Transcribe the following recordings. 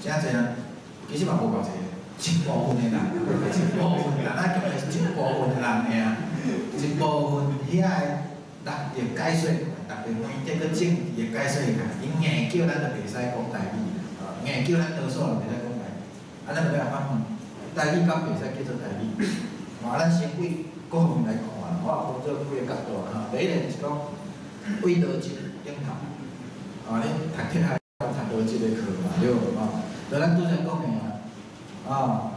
誠濟人，其實嘛無偌濟，一部分的人，一部分人，咱叫做一部分人爾，一部分遐个特別解說，特別媒體閣政治的解說員，𪜶硬叫咱就袂使講台語，硬叫咱多數人袂使講台語，啊，咱就欲來反問，台語敢袂使叫做台語？啊，咱先對各方面來看，我也分做幾个角度哈。第一个就是講，對邏輯頂頭，啊，恁讀哲學讀邏輯的課嘛，對無？吼，就咱拄才講的啊，啊，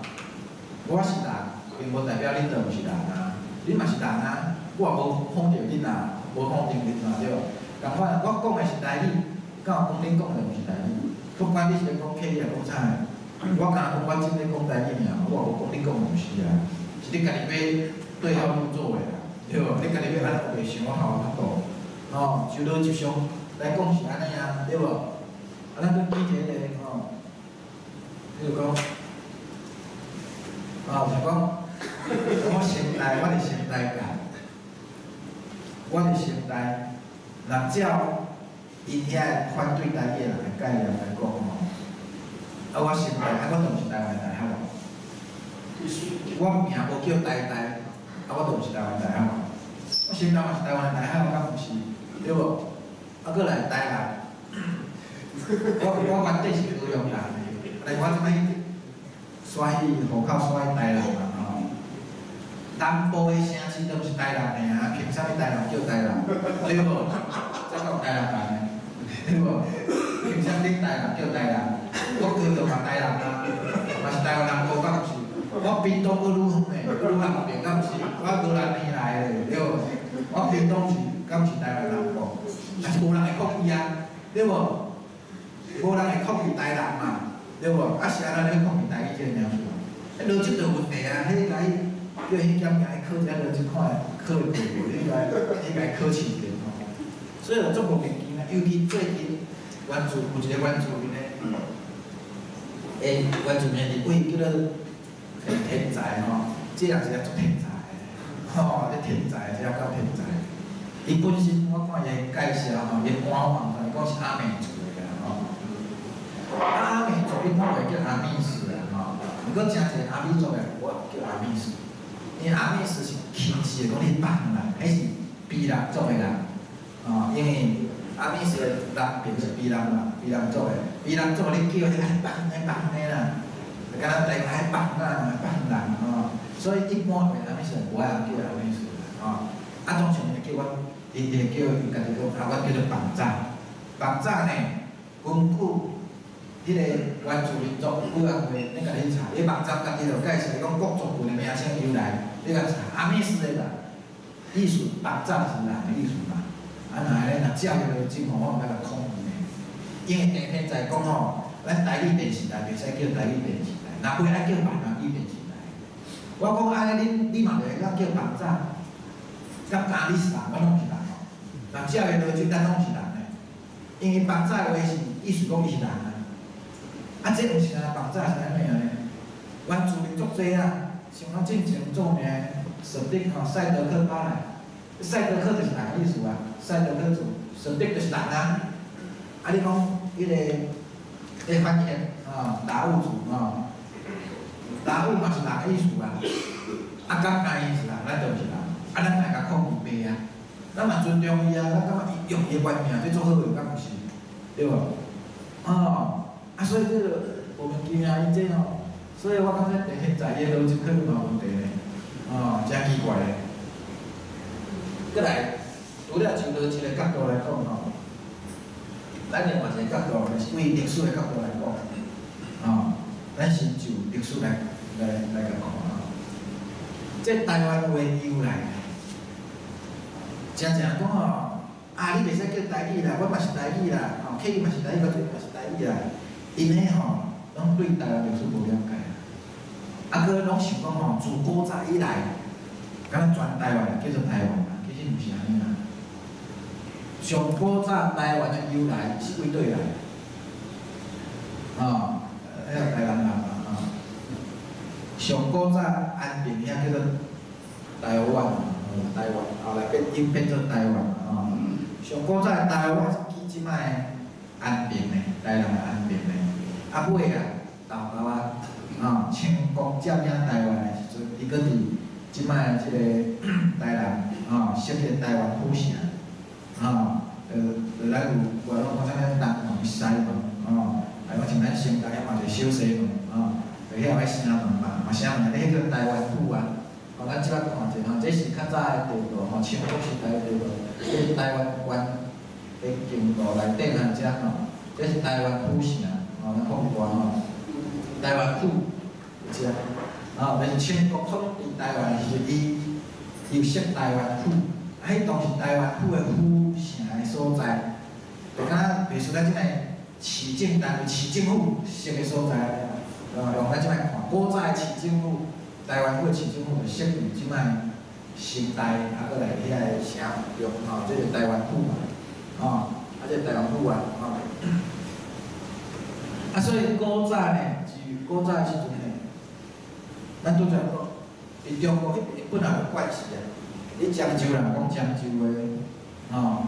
我是人，並無代表恁都毋是人啊，恁嘛是人啊，我也無否定恁啊，無否定恁嘛，對無？仝款，我講的是台語，敢有講恁講的毋是台語？不管你是咧講客語抑講啥的，我敢若講我真咧講台語爾，我也無講恁講的毋是啊，是你家己欲對號入座的啦，對無？你家己欲按呢白想，我有法度，吼，就邏輯上來講是按呢啊，對無？啊，咱閣舉一个例吼，比如講，啊，就講，我成大，我佇成大教，我佇成大，若照𪜶遐反對台語的人的概念來講吼，啊，我成大，啊，我就毋是台灣大學，我名無叫台大，啊，我就毋是台灣大學。我成大嘛是台灣大學，敢毋是？對無？啊，閣來台南，我原底是高雄人，但我這擺徙去戶口徙去台南嘛吼。南部的城市都毋是台南的啊，憑啥物台南叫台南？對無？這講台南人的，對無？憑啥物台南叫台南？我高雄嘛台南啊，嘛是台灣南部，敢毋是？我屏東閣愈遠呢，閣愈南邊，敢毋是？我宜蘭邊來的，對無？我屏東是，敢毋是台灣南部？但是無人會抗議啊，對無？無人會抗議台南嘛，對無？啊是按怎咧抗議台語這個名詞？彼邏輯就有問題啊！彼共伊叫彼檢驗去考一下邏輯，看考會過無？你共伊考試一下吼。所以就足無正經啊，尤其最近原住有一個原住民的，原住民的立委叫做天才吼，這人是個足天才的，吼，這天才，這個夠天才。伊本身我看伊的介紹吼，伊官網上伊講是阿美族的啦吼。啊，阿美族一般會叫阿美斯啦吼，毋過誠濟阿美族的我叫阿美斯，因為阿美斯是輕視的講你放人，彼是卑南族的人，吼，因為阿美斯的南邊是卑南嘛，卑南族的，卑南族你叫彼個放的放的啦，就敢若台灣放啊放人吼，所以一般的阿美斯無愛人叫阿美斯啦，吼，啊總是會叫我，伊會叫伊家己講，啊我叫做放早，放早呢，根據彼個原住民族委員會，你家己查，伊網站家己就介紹，伊講各族群的名稱由來，你共查。阿美斯的人，意思放早是人的意思嘛？啊，若按呢，若照彼個邏輯吼，我毋愛共抗議呢。因為鄭天才講吼，咱台語電視台袂使叫台語電視台，若袂愛叫閩南語電視台。我講按呢，恁你嘛袂當叫放早，佮咖喱是人，我攏是人吼。若照彼邏輯，咱攏是人呢。因為放早的話是意思講伊是人啊。啊，這毋是啊，放早是按怎樣呢？原住民足濟啊，像咱進前著名的史迪吼，賽德克巴萊，賽德克就是人的意思啊，賽德克族，史迪就是人啊。啊，你講彼個咧翻譯啊，達悟族吼，達悟嘛是人的意思啊。啊，敢若伊是人，咱就毋是人。啊，咱愛共抗議白啊，咱嘛尊重伊啊，咱感覺伊用伊的原名，這足好的，敢毋是？對無？哦。啊，所以這個我們今仔伊這吼，所以我感覺現在伊的邏輯可能嘛有問題呢，哦，誠奇怪的。閣來，除了就邏輯的角度來講吼，咱另外一個角度，就是對歷史的角度來講，吼，咱先就歷史來共看吼。這台灣話由來，誠濟人講吼，啊，你袂使叫台語啦，我嘛是台語啦，吼，客語嘛是台語，我這嘛是台語啦。𪜶彼吼，攏對台灣歷史無了解啊，啊，閣攏想講吼，自古早以來，敢若全台灣叫做台灣啦，其實毋是按呢啦。上古早台灣的由來是佗佗來？哦，彼個台南人嘛，吼。上古早安平遐叫做台灣，台灣，後來變演變做台灣，吼。上古早的台灣是指這擺的安平的，台南的安平的。啊尾啊，到到啊，啊，清國佔領台灣的時陣，伊閣佇這擺這個台南，啊，設彼個台灣府城，啊，就咱有我攏講啥物東門、西門，啊，啊，講像咱成大遐嘛一個小西門，啊，就遐個城門嘛，嘛城門內底彼叫台灣府啊。哦，咱這擺看者吼，這是較早的地圖吼，清國時代的地圖，這是台灣縣的疆圖內底哈，遮吼，這是台灣府城，吼，咱放大吼，台灣府遮，啊，就是清國統治台灣的時陣，伊又設台灣府，啊，彼當時台灣府的府城的所在，就敢若比如說咱這擺市政單位、市政府設的所在，啊，用咱這擺看，古早的市政府。台灣府的市政府就設佇這擺新台，啊，閣來遐个城中吼，這個台灣府嘛，吼，啊，這個台灣府啊，吼。啊，所以古早呢，是古早的時陣呢，咱拄才講，佇中國彼邊本來有關係啊，你漳州人講漳州話，吼，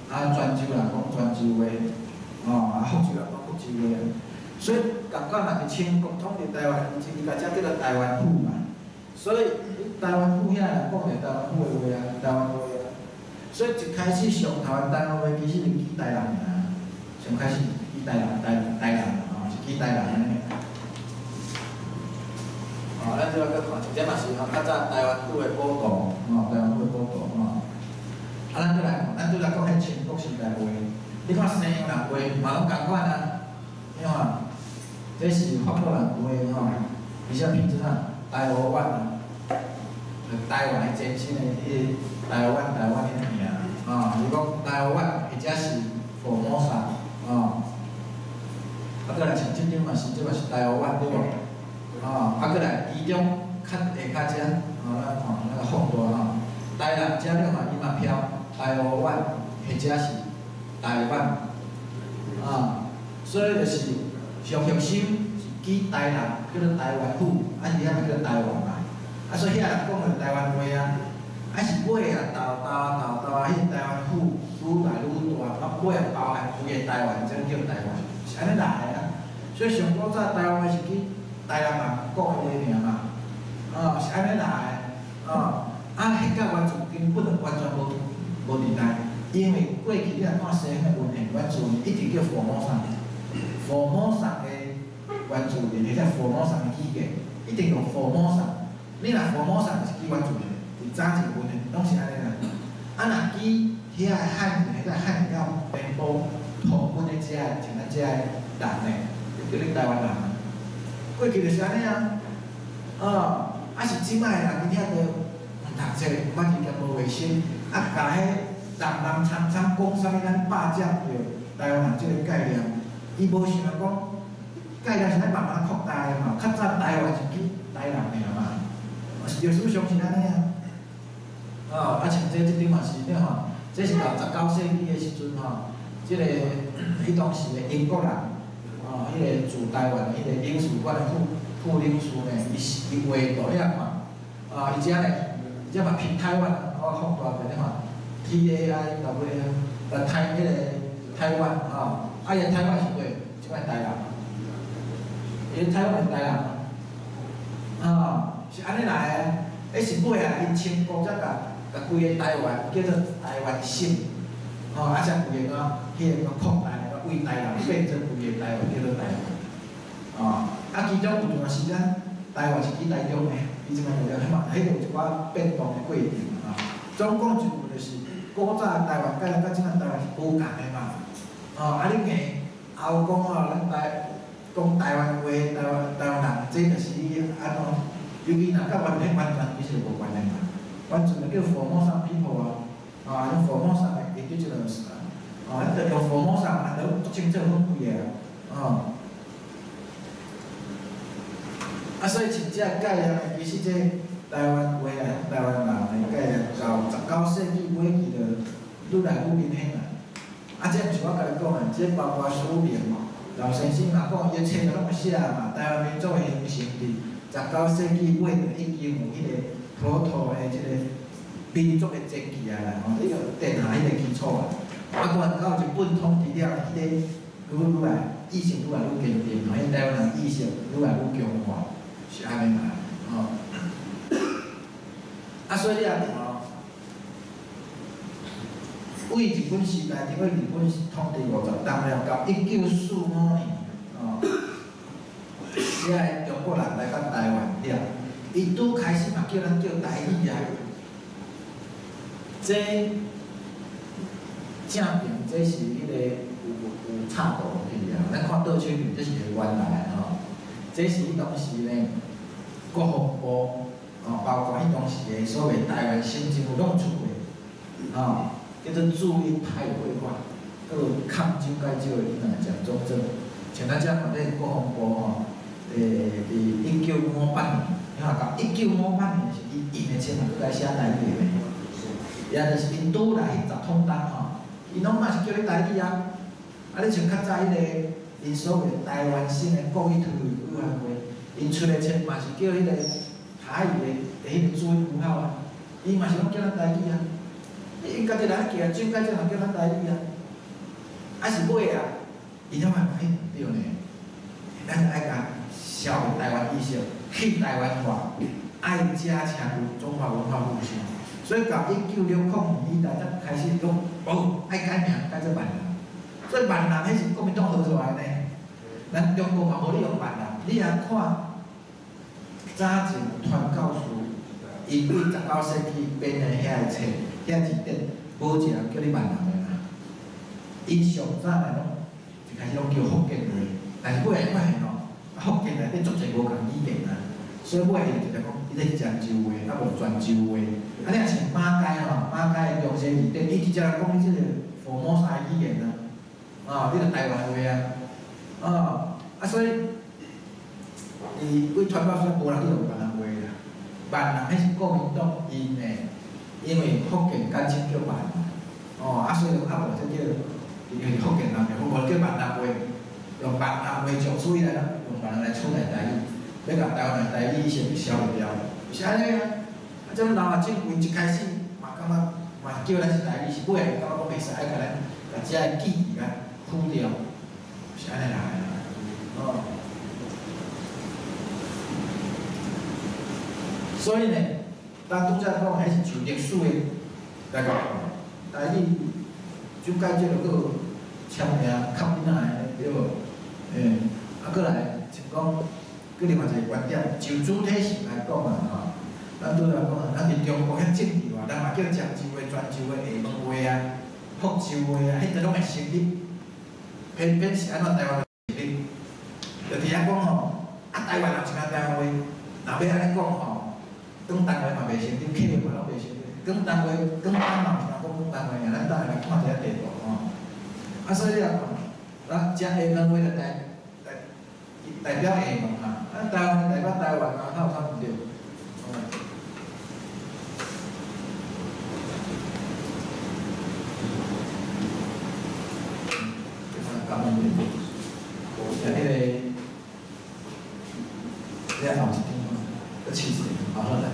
啊，泉州人講泉州話，吼，啊，福州人講福州話，所以共款嘛，佇清國統治台灣，伊伊共遮叫做台灣府嘛。所以台灣府遐人講著台灣府的話啊，台灣話啊。所以一開始上頭的台灣話其實是記台南爾，上開始記台南台台南吼，是記台南按呢。哦，咱這擺閣看，這嘛是吼較早台灣府的古圖，吼，台灣府的古圖吼。啊，咱閣來看，咱拄才講彼清國時代話，你看西洋人話嘛攏仝款啊，你看，這是法國人話吼，伊寫片子啥？台灣啊，台灣的前身的彼個台灣台灣彼個名，啊，伊講台灣或者是福摩薩，啊，啊，閣來像這張嘛是，這嘛是台灣對無？啊，啊，閣來其中較下跤遮，啊，咱看咱個放大吼，台南遮你看伊嘛標台灣或者是台灣，啊，所以就是上核心是記台南叫做台灣府，啊是遐嘛叫做台灣嘛，啊所以遐人講的台灣話啊，啊是尾啊豆豆豆豆啊，彼個台灣府愈來愈大，啊尾啊包含規个台灣，才叫台灣，是按呢來的啊。所以上古早台灣話是去台南人講的話爾嘛，啊是按呢來的，啊啊彼個完全根本就完全無無佇內，因為過去你若看西方的文獻原住民一直叫福摩薩，福摩薩的原住民或者福摩薩的語言，一定用福摩薩。你若福摩薩就是記原住民，佇早前文獻攏是按呢啦。啊，若記遐個漢人或者漢人佮遍布通阮的遮個像咱遮個人呢，就叫你台灣人。過去就是按呢啊，哦，啊是這擺的人𪜶遐都毋讀冊，毋捌字兼無衛生，啊，共彼人人參參講啥物咱霸佔著台灣人這個概念，伊無想著講概念是愛慢慢擴大的嘛，較早台灣是記台南爾嘛，歷史上是按呢啊。哦，啊像這這張嘛是對吼，這是到19世紀的時陣吼，這個彼當時的英國人，哦，彼個駐台灣的彼個領事館的副副領事呢，伊是伊畫圖遐看，啊，伊遮呢，伊遮嘛評台灣，我放大者你看，TAI W，台彼個台灣吼，啊伊台灣是佗？這擺台南，伊台灣是台南，啊，是按呢來的，彼是尾啊，𪜶清國才共共規个台灣叫做台灣省，吼，啊才規个講彼個擴大，為台南變做規个台灣叫做台灣，哦，啊其中有段時間台灣是去台中的，伊這擺就了，彼嘛，彼個有一寡變動的過程啊。總講一句就是，古早的台灣佮咱佮這擺台灣是無仝的嘛，哦，啊你硬後講吼，咱台講台灣話，台灣台灣人，這就是你按怎？尤其若佮完全完全其實無關係嘛，完全就叫 Formosa people 啊，啊，用 Formosa 的 indigenous 啊，啊，咱就用 Formosa，啊，都足清楚分開的啊，哦。啊，所以像這个概念呢，其實這台灣話啊，台灣人的概念，到19世紀尾期就愈來愈明顯啊。啊，這毋是我家己講的，這包括書明老先生嘛講，伊的冊攏有寫嘛，台灣民族的形成佇19世紀尾就已經有彼個 proto 的這個民族的前期啊啦，吼，已經奠下彼個基礎啊。啊，閣到日本統治了，彼個愈来意识愈来愈坚定，吼，彼台湾人意识愈来愈强化，是按呢来，吼。啊，所以你也看哦，為日本時代，經過日本統治50冬了，到1945年，哦，遮个中國人來到台灣了，伊拄開始嘛叫咱叫台語啊。這正爿這是彼个有插圖去啊，咱看倒手爿這是原來的吼，這是彼當時呢國防部哦，包括彼當時的所謂台灣省政府攏有出過，吼，叫做注音台語會話，閣有抗蔣介石的囡仔蔣中正，像咱遮看這國防部吼，佇1958年，你看到1958年是伊印的冊嘛，閣來寫台語的呢，也就是𪜶拄來彼10統單吼，𪜶攏嘛是叫你台語啊，啊你像較早彼個𪜶所謂台灣省的國語推委員會，𪜶出的冊嘛是叫彼個台語的彼個注音符號啊，伊嘛是攏叫咱台語啊，𪜶家己來叫，蔣介石嘛叫咱台語啊，啊是尾啊，伊怎嘛欸毋對呢？咱愛共消滅台灣意識，去台灣化，愛加強中華文化復興，所以到1960年代才開始講，哦，愛改名，改做閩南。所以閩南彼是國民黨號出來呢，咱中國嘛無咧用閩南，你若看早前傳教士，𪜶對19世紀編的遐个冊、遐字典，無一個人叫你閩南的啦。𪜶上早來攏一開始攏叫福建話，但是尾仔發現哦，福建內底足濟無仝語言啊，所以尾仔伊就直接講，伊這是漳州話，啊無泉州話。啊，你若像馬偕吼，馬偕的中西字典，伊直接來講你這個福摩沙語言啊，哦，你著台灣話啊，哦，啊所以，伊對傳教士無人去用閩南話啦，閩南彼是國民黨𪜶的，因為福建簡稱叫閩，哦，啊所以啊無這叫，伊就是福建人，無叫閩南話，用閩南話從此以來用閩南來取代台語，欲共台灣人台語意識消滅掉，是按呢啊。啊，這老啊政權一開始嘛感覺嘛是叫咱是台語，是尾仔感覺講袂使，愛共咱共遮个記憶共除掉，是按呢來的，哦。所以呢，咱拄才講，彼是就歷史的來講，台語蔣介石閣簽名較囡仔的，對無？欸，啊，閣來像講，閣另外一個觀點，就主體性來講啊，吼，咱拄才講啊，咱佇中國遐政治話，人嘛叫漳州話、泉州話、廈門話啊、福州話啊，彼個攏會成立，偏偏是按怎台灣成立？就佇遐講吼，啊台灣人是按台灣話，若欲按呢講吼，廣東話嘛袂成立，客話嘛攏袂成立。廣東話、廣東嘛毋是講廣東話爾，咱等下來看一下地圖吼。啊，所以你若看，咱遮廈門話就代表廈門啊，啊台灣代表台灣啊，哪有啥毋對？哦。啊，彼個，你後一張，閣試一下，好好來。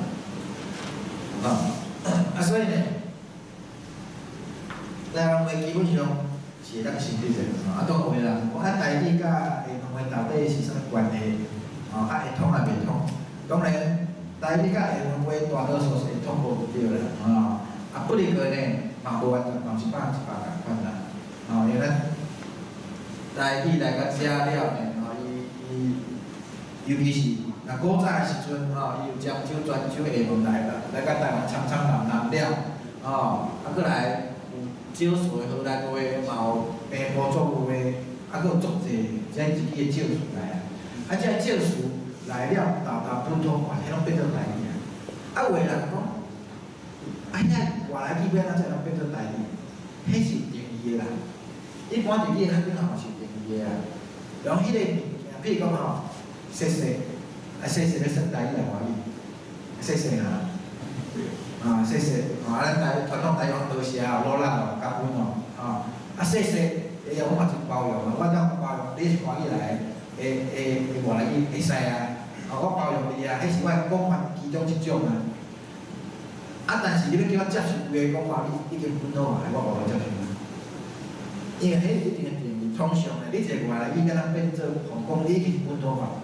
啊，啊，所以呢，台灣話基本上是會當成立的，啊，當有的人講啊，台語佮廈門話到底是啥物關係？哦，啊，會通抑袂通？當然，台語佮廈門話大多數是會通無毋對啦，吼，啊，不離過呢，嘛無完全嘛是100%仝款啦，吼，因為咱台語來到遮了呢，吼，伊伊尤其是若古早的時陣，吼，伊有漳州、泉州、廈門來來到台灣，摻摻南南了，吼，啊，閣來有少數的荷蘭話，嘛有平埔族話，啊，閣有足濟遮一支的借詞來啊，啊，這借詞來了，沓沓本土化，彼攏變做台語啊。啊，有的人講，啊，遐外來語欲按怎才會當變做台語？彼是有定義的啦。一般佇語言學頂頭嘛是有定義的啊。然後彼個物件，譬如講吼，謝謝，啊，謝謝欲算台語抑華語？謝謝哈，啊，謝謝，啊，咱台傳統台語講多謝哦，努力哦，感恩哦，啊，啊，謝謝，哎呀，我嘛真包容啊，我當包容，你是華語來的，會外來語會使啊，啊，我包容你啊，彼是我的講法其中一種啊。啊，但是你欲叫我接受規个講華語已經本土化，我無法接受啊。因為彼有一定的定義，通常咧，你一个外來語敢若變做予講你已經是本土化，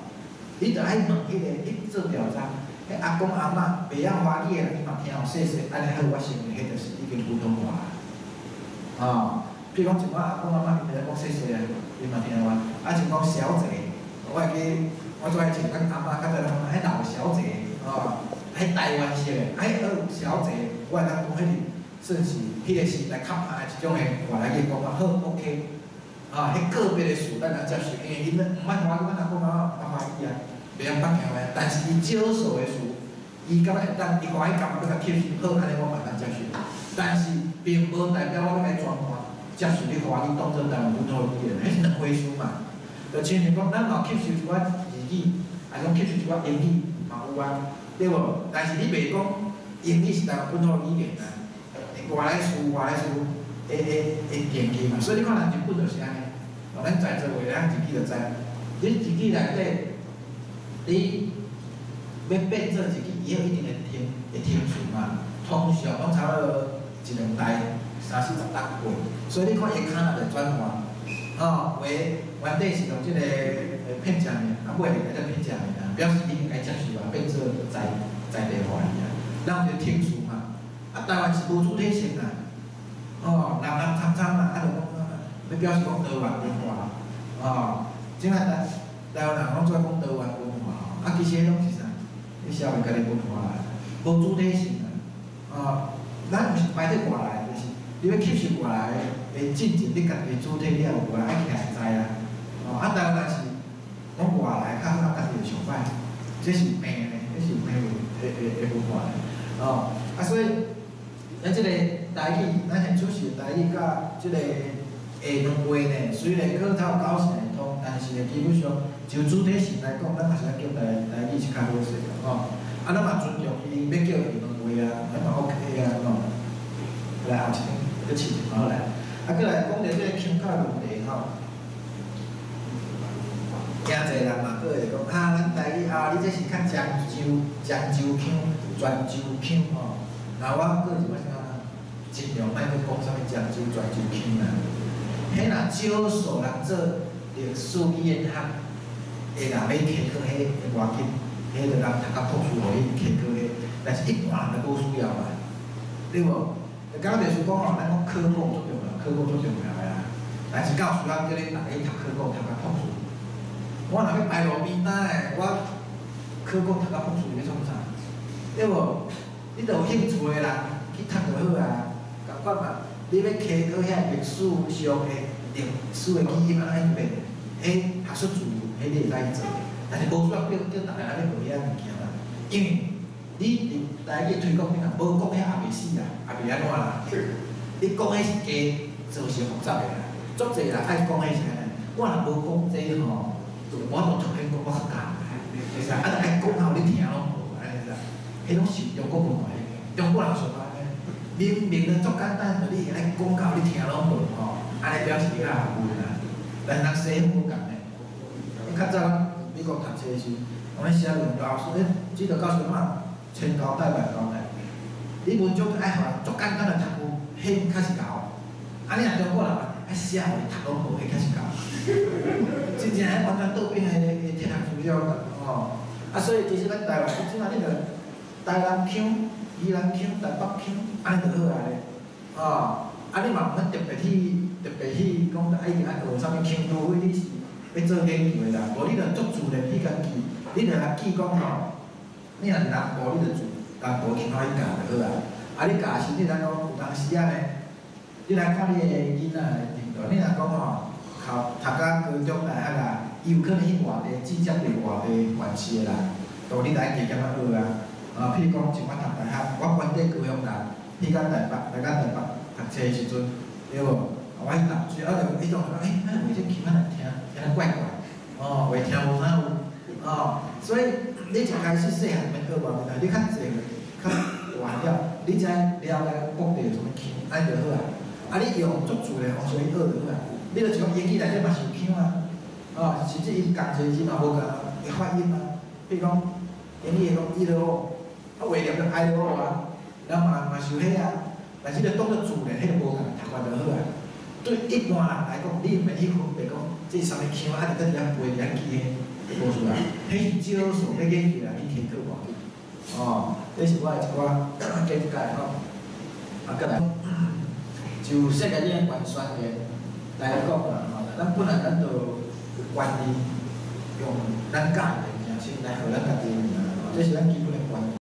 你著愛問彼個去做調查，彼阿公阿嬤袂曉華語的人，伊嘛聽予細細，按呢好，我承認彼就是已經本土化。啊，比如講像我阿公阿嬤，伊袂曉講細細啊，伊嘛聽有啊。啊，像講小姐，我會記我最愛像阮阿嬤較早咧講，彼老小姐，哦，彼台灣式的，彼小姐，我會當講彼是算是彼個時代較歹的一種的外來語講法，好 OK。啊，彼個別的詞咱會接受，因為𪜶毋捌華語，阮阿公阿嬤毋捌華語啊，袂曉北京話，但是伊少數的詞，伊感覺會當，伊歡喜感覺欲共吸收，好，按呢我嘛會當接受。但是並無代表我欲共伊全盤接受你華語當做台灣本土語言，彼是兩回事嘛。就親像講，咱嘛吸收一寡日語，抑講吸收一寡英語嘛有啊，對無？但是你袂講英語是台灣本土語言啊，你外來詞外來詞會定義嘛，所以你看人日本就是按呢，哦，咱在座的咱日語就知，你日語內底，你欲變做日語，伊有一定的停詞嘛，通常攏差不多一兩代三四十冬過，所以你看伊跤若會轉換，吼，話原底是用這個片假名，啊尾會改做片假名啊，表示已經共接受啊，變做在地化去啊，咱有一個停詞嘛，啊台灣是無主體性啊。哦，南南參參啊，啊就講欲表示講多元文化，哦，這擺台灣人攏總愛講多元文化，啊，其實彼攏是啥？彼社會家己文化啦，無主體性啊，哦，咱毋是排斥外來，就是你欲吸收外來的進前，你家己的主體你也有無愛起來知啊，哦，啊台灣人是講外來較好，啊家己會上歹，這是病的，這是有病的文化的，哦，啊所以咱這個台語，咱現出世的台語佮這個下門話呢，雖然口頭九成會通，但是呢，基本上就主體性來講，咱嘛是愛叫台語是較好勢吼。啊，咱嘛尊重伊欲叫下門話啊，咱嘛 OK 啊，吼。來後一張，閣試一下好來。啊，閣來講著這個腔口問題吼。誠濟人嘛，閣會講啊，咱台語啊，你這是較漳州腔、泉州腔吼。那我閣是我啥？盡量莫閣講啥物漳州、泉州腔啦。彼若少數人做歷史語言學的人欲提考彼會偌緊，彼個人讀甲博士，予伊提考彼，但是一般人就無需要啊，對無？敢若就是講吼，咱講考古足重要，考古足重要的啊。但是敢有需要叫恁逐个去讀考古，讀甲博士？我若欲排路邊摊的，我考古讀甲博士欲創啥？對無？你著有興趣的人去讀就好啊。仝款嘛，你欲提考遐歷史上的歷史的語音按怎變，彼學術自由，彼你會使去做。但是無需要叫逐个人欲學遐物件啦，因為你佇台語推廣頂啊，無講遐也袂死啦，也袂按怎啦。你講彼是加造成複雜的啦，足濟人愛講彼是按呢，我若無講這吼，我就突然講我較教，會使啊，著愛講予你聽攏無，按呢啦。彼攏是中國文化的，中國人想法呢，明明就足簡單，著你愛講到你聽攏無吼，按呢表示你較學問啦。但是人西方無仝的，你較早美國讀冊時，我咧寫論文老師咧指導教授講，千交代萬交代，你文章愛予人足簡單的讀有，彼較是𠢕。啊，你若中國人愛寫予伊讀攏無，彼較是𠢕。真正彼完全倒轉的哲學思想吼。啊，所以其實咱台灣，這擺你著台南腔、宜蘭腔、台北腔，按呢就好啊咧。哦，啊你嘛毋免特別去講，啊一定愛學啥物腔，除非你是欲做研究的啦，無你著足自然去共記，你著來記講吼，你若是南部，你著自南部腔去教就好啊。啊，你教時，你若講有當時啊呢，你來看你的囡仔的程度，你若講吼，讀甲高中大學啊，伊有可能去外地，直接佇外地縣市的人，都你來加減仔學啊。啊，譬如講像我讀大學，我原底高雄人，去到台北，來到台北讀冊的時陣，對無？我去淡水，啊，就彼種欸，咱話這腔仔來聽，聽得怪怪，哦，話聽無啥有，哦，所以你一開始細漢免學偌濟，你較濟較大了，你才了解各地有啥物腔，按呢就好啊。啊，你用足自然方式去學就好啊。你著像英語內底嘛是有腔啊，哦，甚至伊仝濟字嘛無仝的發音啊。比如講英語會講 e 的 o，啊話念做 I 的 o 啊，人嘛是有彼啊，但是你當做自然，彼個無仝讀法就好啊。對一般人來講，你毋免去分辨講這是啥物腔，啊，佇佇遐背佇遐記彼，無事啊。彼是少數欲研究人去提考無緊。哦，這是我的一寡見解吼。啊，閣來，就世界語言宣言來講啦，吼，咱本來咱就有權利用咱佮意的名稱來號咱家己的名，這是咱基本